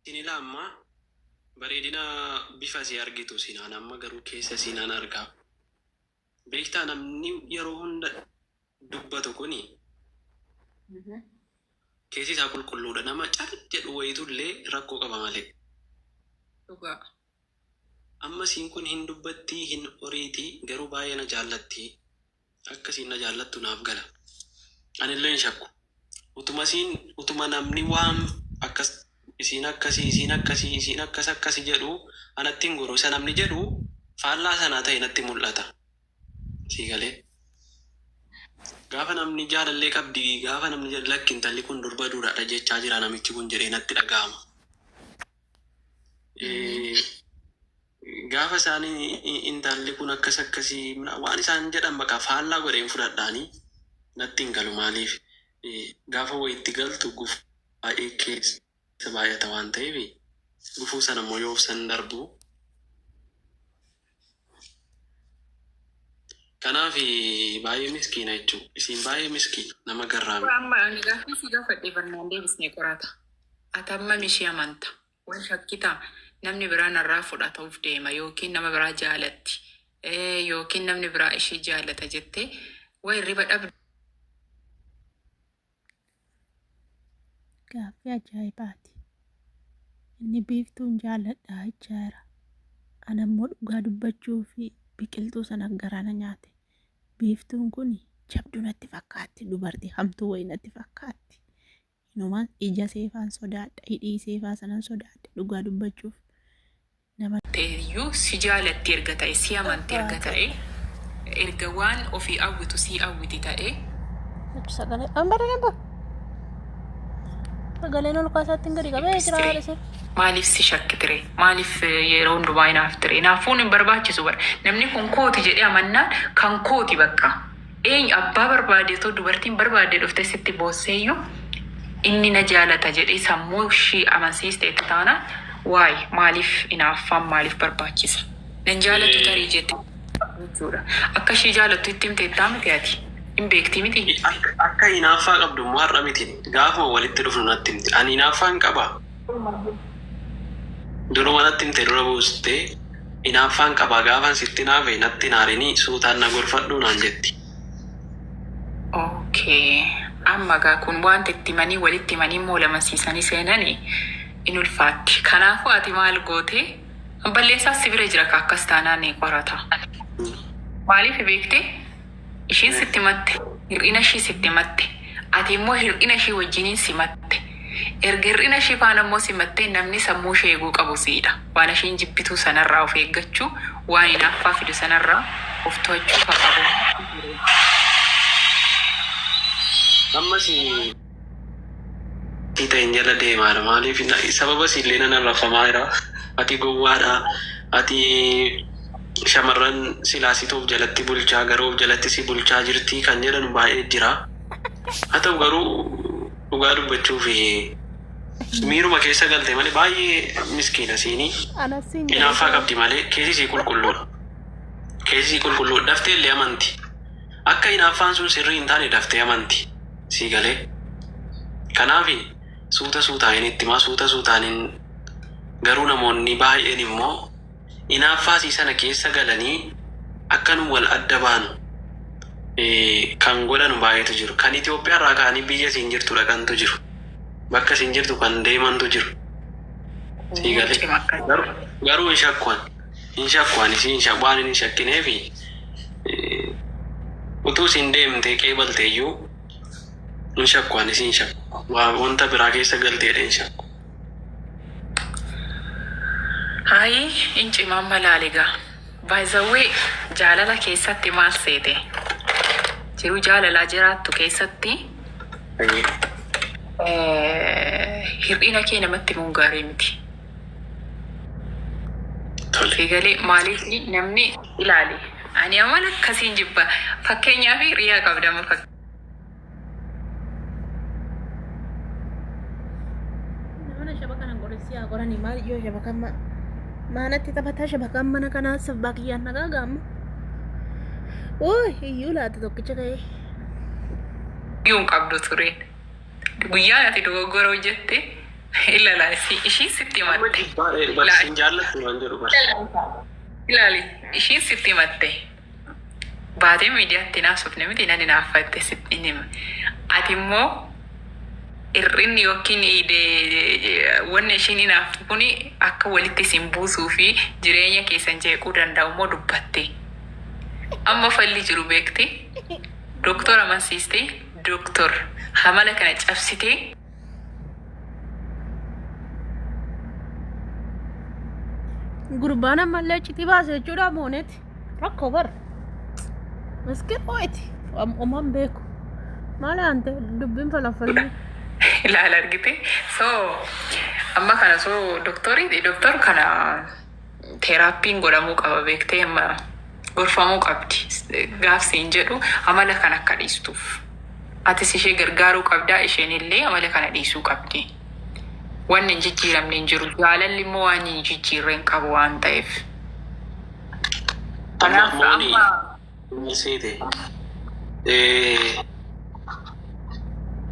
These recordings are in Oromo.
Isin ilaa amma bareedina bifa isii argitu isin an amma garuu keessa isii nan argaa. Beektaa namni yeroo hunda dubbatu kuni keessi isaa qulqulluudha. Nama cal jedhu wayitu illee rakkoo qaba malee. Dhugaa. Amma isiin kun hin dubbattii hin oriitii garuu baay'ee na jaallattii. Akka isiin na jaallattu naaf gala. Anillee hin shakku. Utuma isiin utuma namni waan akkas isiin akkasii isiin akkasii isiin akkas akkasi jedhu anatti hin goru. Isa namni jedhu faallaa sanaa ta'e natti mul'ata. Sii galee? Gaafa namni jaalallee qabdi gaafa namni jedhu lakki intalli kun durba duudhaadha jechaa jira namichi kun jedhee natti dhaga'ama. Gaafa isaan intalli kun akkas akkasii waan isaan jedhan baqa faallaa godheen fudhadhaanii natti hin galu maaliif gaafa wayitti galtu gufuu baay'ee keessa baay'ata waan ta'eef gufuu sana immoo yoo obsan darbu. Kanaaf baay'ee miskiina jechuudha. Isiin baay'ee miskiina nama garraami. Amma ani gaaffii si gaafadhe barnaan deebisnee qorata. Ati hammam ishee amanta? Wal shakkitaa? Namni biraa narraa fudhatuuf deema yookiin nama biraa jaalatti yookiin namni biraa ishee jaalata jettee way hirriba dhabda. Gaaffii ajaa'ibaati. Inni biiftuun jaalladha jechaa jira. Ana immoo dhugaa dubbachuu fi biqiltuu sana garaa na nyaate. Biiftuun kun jabduu natti fakkaatti. Dubartii hamtuu wayii natti fakkaatti. Inuma ija seefaan sodaadha. Hidhii seefaa sanan sodaadha dhugaa dubbachuuf. Nama. Ta'eyyuu si jaalatti erga ta'e, si amanti erga ta'e, erga waan ofii hawwitu sii hawwiti ta'e. Sagalee ambara nabba. Sagaleen ol kaasaatti hin gadi qabee jira haadha ishee. Maaliif si shakkitire? Maaliif yeroo hundumaa hinaaftire? Hinaafuun hin barbaachisu bara. Namni kun kooti jedhee amannaan kan kooti bakka. Eenyu abbaa barbaade otoo dubartiin barbaadde dhuftee sitti boosseeyyuu inni na jaalata jedhee sammuu ishii amansiisteetta taanaan why maaliif inaaffaan maaliif barbaachisa? Nan jaalatu tarii jette jechuudha. Akka ishii jaalattu itti himteettaa miti ati? Hin beekti miti? Akka inaaffaa qabdu immoo har'a miti gaafuma walitti dhufnu natti himte. Ani inaaffaa hin qabaa? Duruma natti himte dura buustee Inaaffaan qaba gaafan sitti inaafe natti hin aarinii suutaan na gorfadhuu naan jetti. Ok amma gaa kun wanta itti himanii walitti himanii immoo lamansiisanii seenani in ulfaatti kanaafuu ati maal goote balleessaas si bira jira ka akkas taanaan qorata maaliif beekte Ishiin sitti himatte, hir'ina ishii sitti himatte. Ati immoo hir'ina ishii wajjiniin simatte. Erga hir'ina ishii faana immoo simattee namni sammuu ishee eeguu qabu siidha. Waan ishiin jibbituu sanarraa of eeggachuu, waan hinaaffaa fidu sanarraa of to'achuu ka qabu immoo Amma si ta'in jala deemaara maaliif sababa siillee nan arrabfamaa jira ati gowwaadha ati shamarran silaa situ of jalatti bulchaa garuu of jalatti si bulchaa jirti kan jedhanu baay'ee jira haa ta'u garuu dhugaa dubbachuuf miiruma keessa galte malee baay'ee miskiina siinii Anas siin jedhe hinaaffaa qabdi malee keessi isii qulqulluudha keessi isii qulqulluudha daftee illee amanti Akka hinaaffaan sun sirrii hin taane daftee amanti. Sii galee? Kanaafi suuta suutaanin itti himaa suuta suutaanin garuu namoonni baay'een immoo hinaaffaa isii sana keessa galanii akka nu wal adda baanu kan godhanu baay'eetu jiru. Kan Itoophiyaa irraa ka'anii biyya isiin jirtu dhaqantu jiru. Bakka isiin jirtu kan deemantu jiru. Sii galee? Cima akkas. Garuu garuu hin shakku ani. Hin shakku ani isii hin shakku waan hin shakkineefi utuu isin deemtee qeebalte iyyuu hin shakku ani isii hin shakku. Waa wanta biraa keessa galte jedhee hin shakku. Hayi in cima amma laali gaa. By the way jaalala keessatti maal seete? Jiruu jaalalaa jiraattu keessatti Hayyee. hir'ina kee namatti himuun gaarii miti. Tole. Eegalee maaliif namni ilaali. Ani amala akkasiin jibba. Fakkeenyaaf hiriyaa qabda amma fakkeenya. Mana shabakan qorissi haa qoranii maal yoo shabakan maanatti taphataa shabakan mana kanaa sabbaa kiyyaan nagaa gaamma. Ooy iyyuu laata tokkicha ka'ee. Iyyuu hin qabdu tureen. Guyyaan ati dogoggora hojjette Ilaala, ishiin sitti Amma himatte. jibbaadha bar sin jaallattu waan jedhu bar. Ilaali, ishiin sitti himatte. Baatee miidiyaatti naasofne miti, nani naaffatte sitti hima. Ati immoo hir'inni yookiin wanni ishiin hinaaftu kuni akka walitti isin buusuu fi jireenya keessan jeequu danda'u immoo dubbatte. Amma falli jiru beekti. Doktor amansiistee, doktor hamala kana cabsitee. Gurbaan ammallee iccitii baase jechuudha mooneeti. Rakkoo bar. Miskiin ho'iti. Oman beeku. Maal aante dubbiin falafalli. Ilaala, argite. So amma kana, so doktorii, doktor kana therapyn godhamuu qaba, beektee, amma gorfamuu qabdi. Gaafsiin jedhu amala kana akka dhiistuuf. Atis ishee gargaaruu qabdaa, isheen illee amala kana dhiisuu qabdi. Wanni hin jijjiiramne hin jiru. Jaalalli immoo waan hin jijjiirre hin qabu waan ta'eef. Amma Kanaaf mooni amma seete.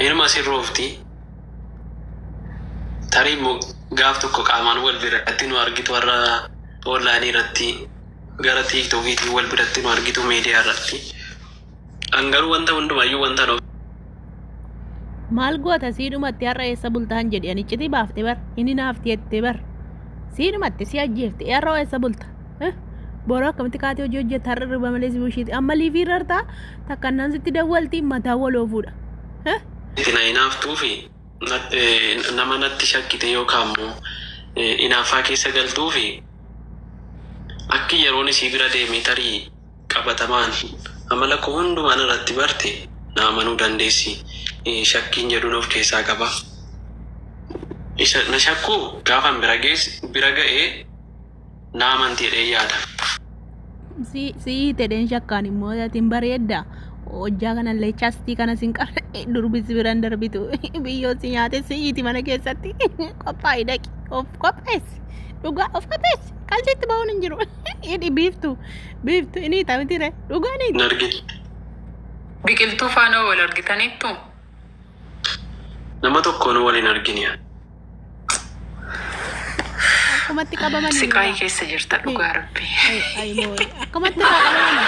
Ilma sirroofti. Tarii immoo gaaf tokko qaamaan wal biratti nu argitu, warra online irratti gara TikTokiitiin wal biratti nu argitu, miidiyaa irratti. An garuu wanta hundumayyuu wanta nu Maal goota, siidhumatti har'a eessa bultaan jedhi, ani iccitii baafte bar, inni naafti jettee bar. Siidhumatti si ajjeefte, har'a eessa bulta? Boroo akkamitti kaatee hojii hojjetta? Har'a riba malee si bushiiti. Amma liifii irra takkannaan sitti dawwalti, mataa waloofuudha. Itti na hinaaftuu fi nama natti shakkite yookaan immoo hinaaffaa keessa galtuu fi akki yeroon isii bira deemee tarii qabatamaan amala koo hundumaan irratti barte na amanuu dandeessi. Shakkiin jedhuun of keessaa qaba. Isa na shakkuu gaafan bira geesse bira ga'ee na amanti jedhee yaada. Si tedheen shakkaan immoo atiin bareedda. Hojjaa kanallee chastii kana sin qabne, durbisi biraan darbitu, biyyoo si nyaate si'iiti. Mana keessatti qophaa'ii dhaqi, of qopheessi, dhugaa of qopheessi, qalsiitti ba'uun hin jiru. Hidhi biiftu biiftu inni hiita mitire, dhugaa ni Hin argine. Biqiltuu faana wal argitaniittu? Nama tokkoon wal hin argine. Akkumatti qabamanii. Siqaayii keessa jirta, dhugaa rabbi. Akkumatti irraa qabamanii.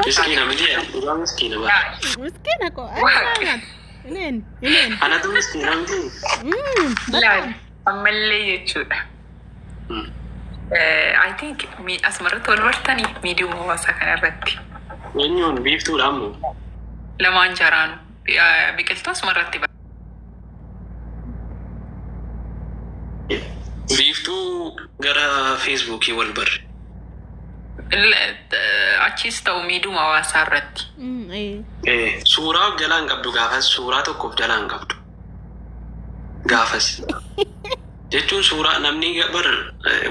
Miskiina miti, dhugaa miskiina bara. Miskiina ko. Waaqa. Ineen ineen. Anatu miskiina miti. Laal, ammallee jechuudha. I think asumarratti wal bartanii miidiyuma hawaasaa kanarratti. Eenyuun, biiftuudha ammoo? Lamaan jaraanu biqiltuu asumarratti. Biiftuu gara Facebookii wal barre. Achis ta'u miidiyuma hawaasaa irratti. Suuraa of jalaa hin qabdu gaafas, suuraa tokko of jalaa hin qabdu. Gaafas. Jechuun suuraa namni bar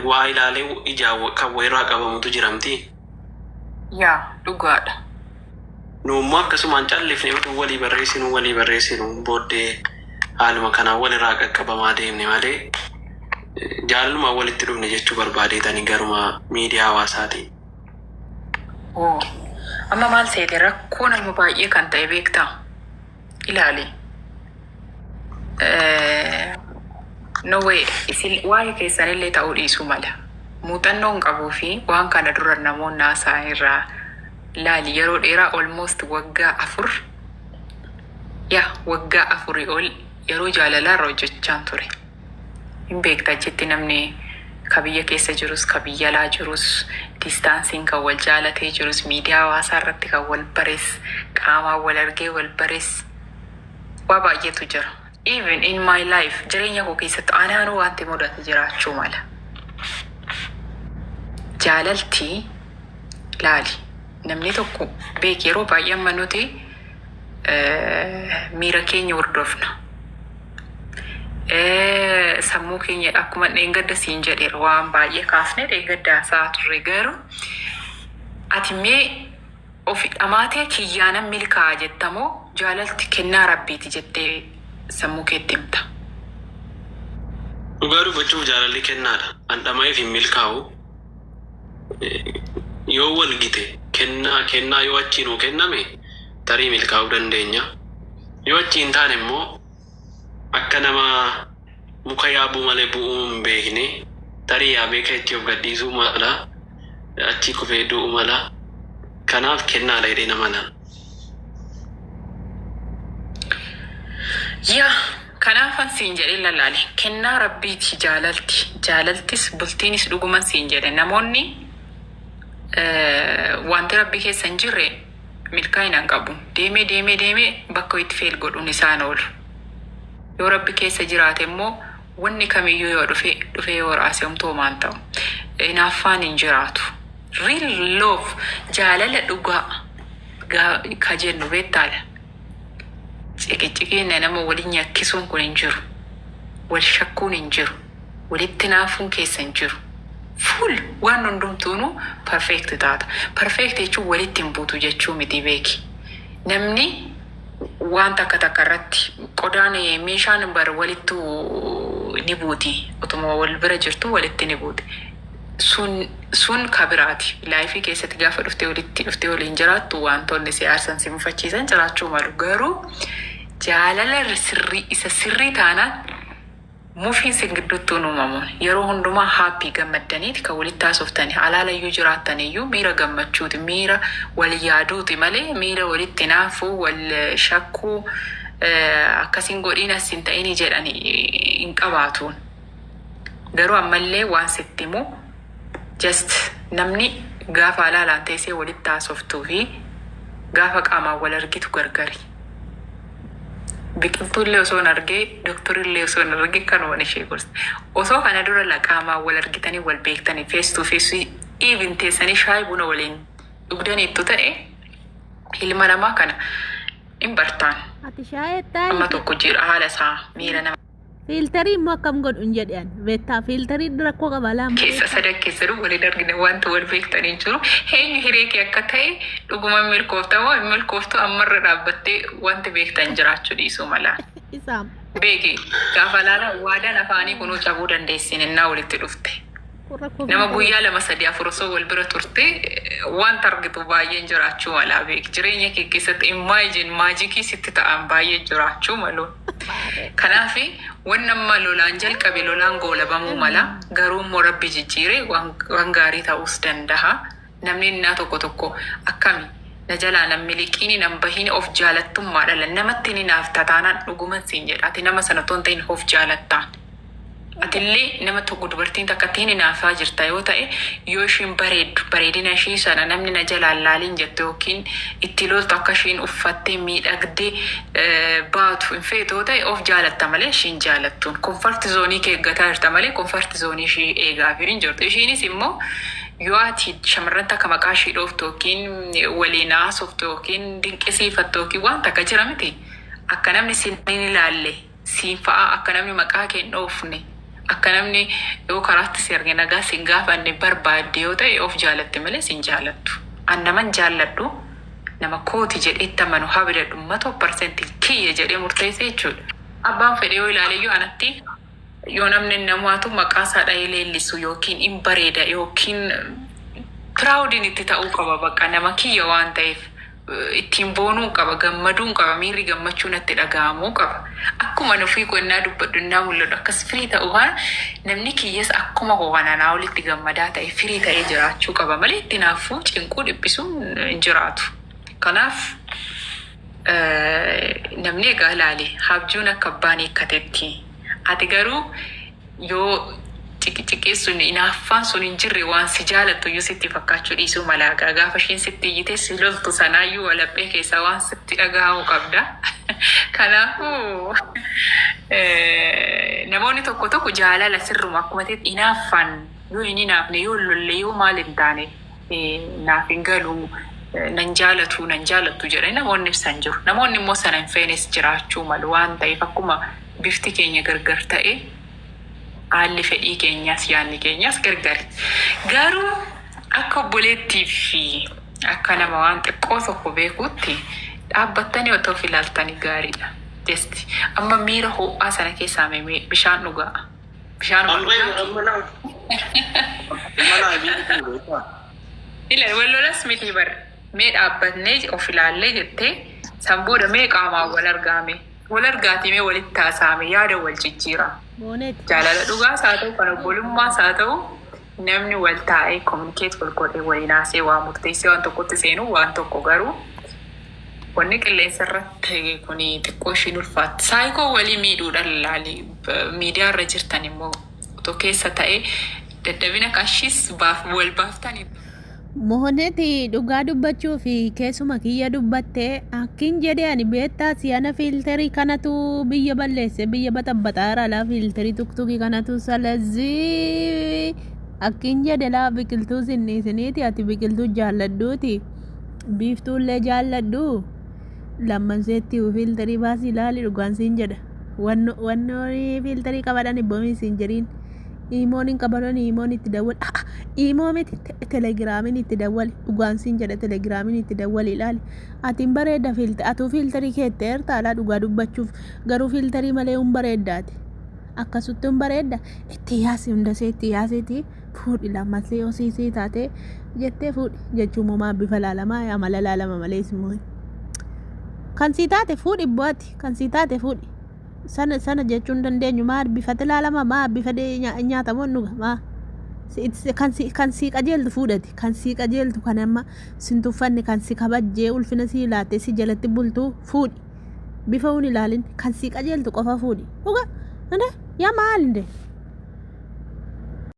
waa ilaalee ijaan kan wayirraa qabamutu jiramti. Yaa, dhugaadha. Nu immoo akkasumaan callifne utuu walii barreessinu booddee haaluma kanaan walirraa qaqqabamaa deemne malee jaalalumaan walitti dhufne jechuu barbaadeetanii garuma miidiyaa hawaasaatiin. Oo. Amma maal seete, rakkoo nama baay'ee kan ta'e beektaa? Ilaali. No way, isin waa'ee keessanillee ta'uu dhiisuu mala. Muuxannoo hin qabuu fi waan kana dura namoonni haasa'an irraa, ilaali, yeroo dheeraa, almost waggaa 4, yaa, waggaa 4 ol yeroo jaalalaa irra hojjechaan ture. Hin beekta, achitti namni ka biyya keessa jirus, ka biyya alaa jirus, distanceiin kan wal jaalatee jirus, miidiyaa hawaasaa irratti kan wal bares, qaamaan wal argee wal bares, waa baay'eetu jira. Even in my life, jireenya koo keessatti anaanuu wanti mudate jiraachuu mala. Jaalalti, laali, namni tokko beek, yeroo baay'ee amma nuti miira keenya hordofna. Sammuu keenya, akkuma dheengadda siin jedheera, waan baay'ee kaasnee dheengadda haasaa turre, garuu ati mee ofi dhamaatee kiyyaanan milkaa'a jettamoo jaalalti kennaa rabbiiti jettee sammuu keetti himta? Dhugaa dubbachuuf jaalalli kennaadha. An dhama'eef hin milkaa'u. Yoo wal gite kennaa, kennaa yoo achiinuu kenname tarii milkaa'uu dandeenya. Yoo achi hin taane immoo akka nama muka yaabuu malee bu'uu hin beekne, tarii yaabee ka'etti of gadhiisuu mala, achi kufee du'uu mala. Kanaaf kennaadha jedhee nama naan. Yaa kanaafan siin jedhee lalaale, kennaa rabbiiti jaalalti. Jaalaltis bultiinis dhuguman siin jedhe, namoonni wanti rabbi keessa hin jirre milkaa'ina hin qabu. Deemee deemee deemee bakka itti fail godhuun isaan oolu. Yoo rabbi keessa jiraate immoo wanni kamiyyuu yoo dhufe dhufe yoo raase homtuu homaan ta'u. Hinaaffaan hin jiraatu. Real love, jaalala dhugaa ka jennu beektaadha. Ciqiciqiin nama waliin nyakkisuun kun hin jiru. Wal shakkuun hin jiru. Walitti naafuun keessa hin jiru. Full waan hundumtuunuu perfect taata. Perfect jechuun walitti hin buutu jechuu miti, beeki. Namni waan takka takka irratti qodaan meeshaan bar walittu ni buuti. Otuma wal bira jirtu walitti ni buuti. Sun kabiraati. Life keessatti gaafa dhuftee walitti dhuftee waliin jiraattu wantoonni si aarsan, si mufachiisan jiraachuu malu. Garuu jaalala sirrii isa sirrii taanaan mufiin sin gidduutti hin uumamu. Yeroo hundumaa happy gammaddaniiti kan walitti haasoftani. Alaalayyuu jiraattaniyyuu miira gammachuuti, miira wal yaaduuti malee miira walitti naafuu, wal shakkuu, akkasiin godhiin as hin ta'ini jedhani hin qabaatuun. Garuu ammallee waan sitti himu, just namni gaafa alaalaan teessee walitti haasoftuu fi gaafa qaamaan wal argitu gargari. Biqiltuullee osoo hin argee, doktorillee osoo hin argee kanumaan ishee gorsa. Osoo kana dura la qaamaan wal argitanii wal beektanii, face to face even teessanii shaayii buna waliin dhugdaniittu ta'e, ilma namaa kana hin bartaan. Ati shaayee Amma tokko jira haala isaa miira nama Filter immoo akkam godhu hin jedhan beektaa? Filteriin rakkoo qaba lama. Keessa sadan keessa waliin argine wanta wal beektanii jiru. Eenyu hiree kee akka ta'e dhuguma milkoofta moo hin milkooftu ammarra dhaabbattee wanti beektan jiraachuu dhiisuu mala. Isaam. Beeki, gaafa laala waadaan afaanii kunuu cabuu dandeessin innaa walitti dhufte. Kun rakkoo Nama filterii. guyyaa 2, 3, 4 osoo wal bira turte wanta argitu baay'een jiraachuu mala, beeki. Jireenya kee keessatti imagine magic sitti ta'an baay'ee jiraachuu malu. Kanaaf wanni amma lolaan jalqabe lolaan goolabamuu mala. Garuu immoo rabbi jijjiiree waan gaarii ta'uus danda'a. Namni innaa tokko tokko akkami na jalaa nan miliqiini nan bahiini of jaalattummaa dhala namatti ni naaf tataanaan dhuguman siin jedha. Ati nama sana otoo hin ta'in of jaalattaan. Atillee nama tokko dubartiin takka ittiin hinaafaa jirta yoo ta'e, yoo ishiin bareeddu bareedina ishii sana namni na jalaan laaliin jettu yookiin itti loltu, akka ishiin uffattee miidhagdee baatu hin feetu yoo ta'e, of jaalatta malee ishiin jaalattuun. Comfort zone kee eeggataa jirta malee comfort zone ishii eegaa fi hin jirtu. Ishiinis immoo yoo ati shamarran takka maqaa ishii dhooftu yookiin waliin haasoftu yookiin dinqisiifattu yookiin waan takka jira miti. Akka namni sin hin ilaalle siin fa'aa, akka namni maqaa kee hin dhoofne, akka namni yoo karaatti si arge nagaa sin gaafanne barbaadde yoo ta'e, of jaalatte malee sin jaalattu. An naman jaalladhu, nama kooti jedhee itti amanu haa bidadhu 100% kiyya jedhee murteesse jechuudha. Abbaan fedhe yoo ilaale iyyuu anatti yoo namni namaatu maqaa isaa dhahee leellisu yookiin hin bareeda yookiin proudiin itti ta'uu qaba, bakka nama kiyya waan ta'eef ittiin boonuu qaba, gammaduu qaba, miirri gammachuu natti dhaga'amuu qaba. Akkuma nufii qonnaa dubbadhu innaa mul'atu akkas free ta'uu kana, namni kiyyas akkuma koo kana naa olitti gammadaa ta'e, free ta'ee jiraachuu qaba malee itti naafuu cinquu dhiphisuun hin jiraatu. Kanaaf namni egaa ilaali, habjuun akka abbaan hiikkatetti. Ati garuu yoo ciqiciqee sun hinaaffaan sun hin jirre, waan si jaalattu iyyuu sitti fakkaachuu dhiisuu mala. Gaafa isheen sitti iyyitee si loltu sanaayyuu walaphee keessaa waan sitti dhaga'amu qabda. Kanaafuu namoonni tokko tokko jaalala sirruma akkuma ta'e hinaaffaan yoo hin hinaafne, yoo hin lolle, yoo maal hin taane naaf hin galu, nan jaalatu nan jaalattu jedhanii namoonni ibsan jiru. Namoonni immoo sana hin feenes jiraachuu malu waan ta'eef, akkuma bifti keenya gargar ta'e haalli fedhii keenyaas yaadni keenyaas gargari. Garuu akka obboleettii fi akka nama waan xiqqoo tokko beekuutti dhaabbattanii otoo of ilaaltanii gaariidha. Just amma miira ho'aa sana keessaa mee bishaan dhugaa. Bishaan Amma dhugaa. amma naa amma naa biyyi kun beekaa. Ila wal lolas miti bar. Mee dhaabbatnee of ilaallee jettee San booda mee qaamaan wal argaame. Wal argaatii mee walitti haasa'ame yaada wal jijjiira. Moonet. Jaalala dhugaas haa ta'u kan obbolummaas haa ta'u namni wal taa'ee communicate wal godhee waliin haasa'ee waa murteessee waan tokkotti seenu waan tokko garuu wanni qilleensa irratti ta'e kun xiqqoo ishiin ulfaatti. Saayikoo walii miidhuudhaan laali miidiyaa irra jirtan immoo otoo keessa ta'ee dadhabina kashiis baaf wal baaftanii. Mooneti dhugaa dubbachuu fi keessuma kiyya dubbatte akkin jedhe ani beektaa si'ana fiilterii kanatu biyya balleesse biyya baxabbaxaa jira laa fiilterii tuktukii kanatu salazii akkin jedhe laa biqiltuu sinniisiniiti ati biqiltuu jaalladhuuti biiftuullee jaalladhu lammanseetti fiilterii baasii ilaali dhugaan siin jedha wannooni fiilterii qabadhan ibboomii siin jedhiin. Imoon hin qabanan imoon itti dawwali. Imoo miti telegiraamiin itti dawwali. Dhugaan siin jedha telegiraamiin itti dawwali ilaali. Ati hin bareedda fiilte atuu fiilterii keettee erta alaa dhugaa dubbachuuf garuu fiilterii malee hin bareeddaati. Akkasutti hin bareedda itti yaasi hundasee itti yaasiiti fuudhi lammansee hosiisii taatee jettee fuudhi jechuun moo bifa laalamaa amala laalama malee immoo. Kan sii taate fuudhi bu'aati kan sii taate fuudhi. Sana sana jechuun dandeenyu maa bifate laalama maa bifa nyaatamu dhuga maa kan sii qajeeltu fuudhati kan sii qajeeltu kan amma sin tuffanne kan si kabajjee ulfina sii laatte si jalatti bultu fuudhi bifa hun ilaalin kan sii qajeeltu qofa fuudhi dhuga inde yaa maal inde.